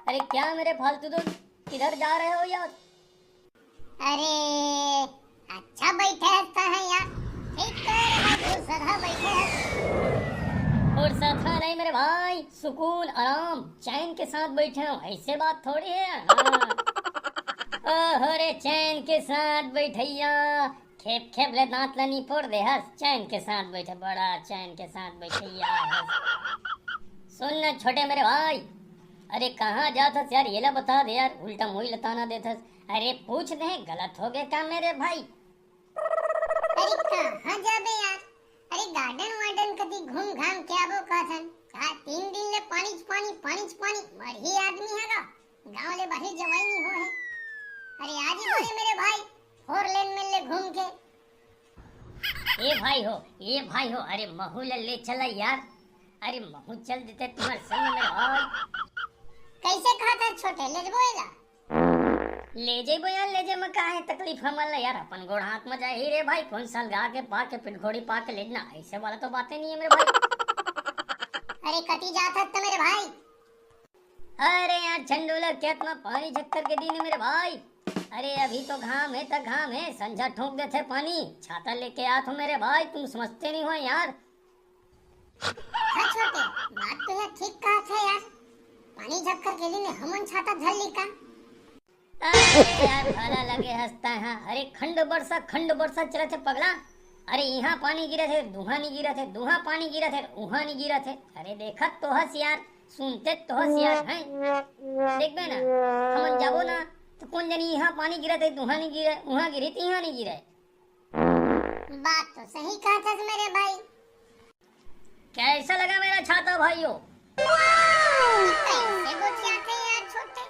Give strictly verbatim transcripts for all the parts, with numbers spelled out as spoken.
अरे क्या मेरे फालतू दोस्त, किधर जा रहे हो यार? अरे, अच्छा बैठे हस तैं ह यार। ठीक कहे रहे, तू सदा बैठे हस। फुर्सत है नहीं मेरे भाई, सुकून, आराम, चैन के साथ बैठे हो, ऐसे बात थोड़ी है। हाँ। ओहो रे, चैन के साथ बैठैया, खेप खेप ले दांत ला निपोर दे हस, चैन के साथ बैठे, बड़ा चैन के साथ बैठैया हस। सुन न छोटे मेरे भाई, अरे कहाँ जात हस यार, ये ला बता दे यार, उल्टा मोही ला ताना देत हस। अरे पूछ दे, गलत हो गए का मेरे भाई? अरे कहाँ जाबे यार, अरे गार्डन वार्डन कती घूम घाम के आबो कहत हन। का तीन दिन ले पानीच पानी, पानीच पानी, मरही आदमी हे गा। गांव ले बाहिर जवाई नहीं हो है। अरे आज ही बोले मेरे भाई, फोर लेन में ले घूम के। ए भाई हो, ए भाई हो, अरे महू ला ले चला यार। अरे महू चल देते तुम्हारे संग मेरे भाई। कैसे कहत हस छोटे, ले जबो एला? ले जइबो यार, ले जे में का है तकलीफ हमन ला यार, अपन गोड़ हाथ में जाही रे भाई, कौन साल गा के पा के पिठघोड़ी पा के लेजना, ऐसे वाला तो बातें नहीं है मेरे भाई। अरे कती जात हस त मेरे भाई? अरे यार चंडोला, खेत में पानी झक्कर के दिन है मेरे भाई। अरे अभी तो घाम है त घाम है, संझा ठोंक देथे पानी, छाता लेके आत हो मेरे भाई, तुम समझते नहीं हो यार। हाँ छोटे, बात तो यार ठीक कहत है यार, पानी झक्कर के दिन हमन छाता धर ली का? अरे यार, भला लगे हस तैं ह। अरे खंड बरसा, खंड बरसा चलत हे पगला। अरे इहाँ पानी गिरत हे, दुहाँ नी गिरत हे, दुहाँ पानी गिरत हे, उहाँ नी गिरत हे। अरे देखत तो हस यार, सुनते तो हस यार, हैं? देखबे ना, हमन जाबो ना, त कोन जनी इहाँ पानी गिरत हे, दुहाँ नी गिरे, उहाँ गिरी, त इहाँ नी गिरे। बात तो सही कहत हस मेरे भाई। कैसा लगा मेरा छाता भाइयों? कैसे गोठियाथे यार छोटे?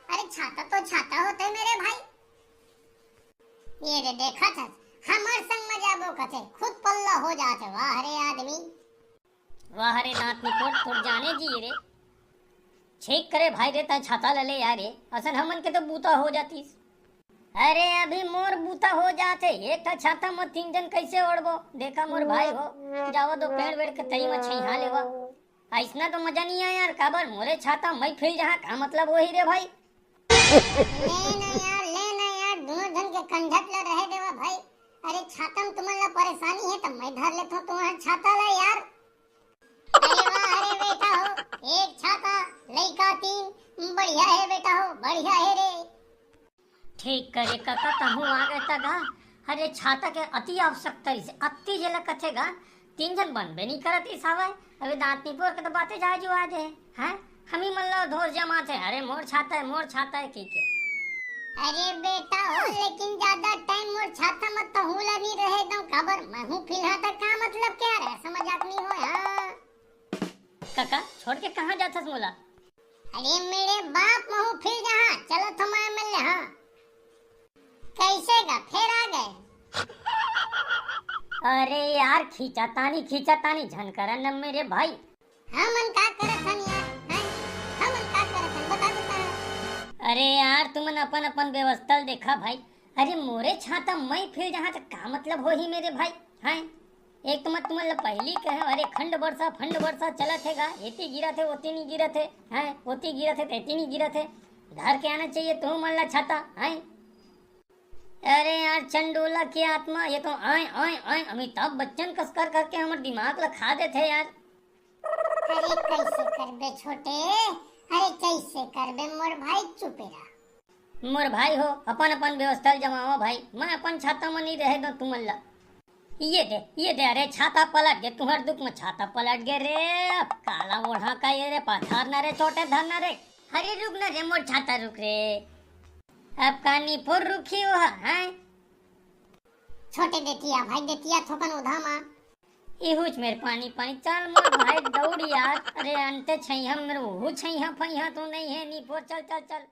अरे छाता तो छाता होथे मेरे भाई। ये रे देखत हस, हमर संग में जाबो कथे, खुद पल्ला हो जाथे। वाह रे आदमी। वाह रे दांत निपोर, तोर जाने जी रे। ठीक करे भाई रे, तैं छाता ले ले यार रे, असन हमन के तो बूता हो जातिस। अरे अभी मोर बूता हो जात हे, एक ठा छाता म तीन जन कैसे ओढ़बो? देखा मोर भाई हो, जावा दो पेड़ वेड़ के तरी म छइहा लेवा। अइसना तो मजा नहीं आय यार, काबर मोरे छाता मई फिल जहाँ का मतलब होही रे भाई? ले ना यार, ले ना यार, दोनों जन के कंझट ला रहे देवा भाई। अरे छाता म तुमन ला परेशानी हे त मैं धर लेथों तुम्हार छाता ला यार। अरे वाह, अरे बेटा हो, एक छाता, लइका तीन, बढ़िया हे बेटा हो, बढ़िया हे रे। ठीक करे कका, तहूँ आ गए त गा। अरे छाता के अति आवश्यकता रहिसे, अति जेला कथे गा, तीन झन बनबे नहीं करत इस हवय। अभी दांत निपोर के तो बातें जायज हुआ दे, हैं? हमी मन ला धोस जमात हे, अरे मोर छाता हे, मोर छाता हे, ठीक हे। अरे बेटा हो, लेकिन ज्यादा टाइम मोर छाता मत तो हुला नहीं रहे दो, काबर मैं हूँ फिलहाल तक का मतलब क्या रहे, समझ आप नहीं हो, हाँ? कका, छोड़ के कहाँ जाथस मोला? अरे मेरे बाप, महू फिर जहाँ चलत हो मैं मिल, हाँ। कैसे गा, फेर आ गए? अरे यार, खींचा तानी, खींचा तानी, झन करन न मेरे भाई। हमन का करत हन यार, हैं? हमन का करत हन, बता देता है। अरे यार, तुमन अपन अपन व्यवस्था ल देखा भाई। अरे मोरे छाता मैं फिर जहाँ त का मतलब होही मेरे भाई, हैं? एक तो मैं तुमन ल पहिली कहे, अरे खंड बरसा, फंड बरसा चलत हे गा, एती गिरत हे, ओती नी गिरत हे, हैं? ओती गिरत हे, त एती नी गिरत हे। धर के आना चाहिए तुमन ला छाता, हैं? अरे यार, चंडोला के आत्मा, ये तो आय, आय, आय, अमिताभ बच्चन कस कर करके हमर दिमाग ला खा देथे यार। अरे कैसे करबे छोटे, अरे कैसे करबे मोर भाई, चुपे रह। मोर भाई हो, अपन अपन व्यवस्था ल जमावा भाई, मैं अपन छाता म नहीं रहे दो तुमन ला। ये दे, ये दे, अरे छाता पलट गे, तुहर दुख म छाता पलट गे रे। अब काला ओढ़ा का ये रे, पा धर ना रे छोटे, धर ना रे। अरे रुक ना रे मोर छाता, रुक रे। अब का निपोर रुखी हो, हैं? छोटे देतिया, भाई देतिया थोकन उधा मा। इहुच मेर पानी पानी, चल मोर भाई दौड़ यार। अरे अंते छैया मेर उहू छैया फैया तो नहीं है, निपोर चल चल चल।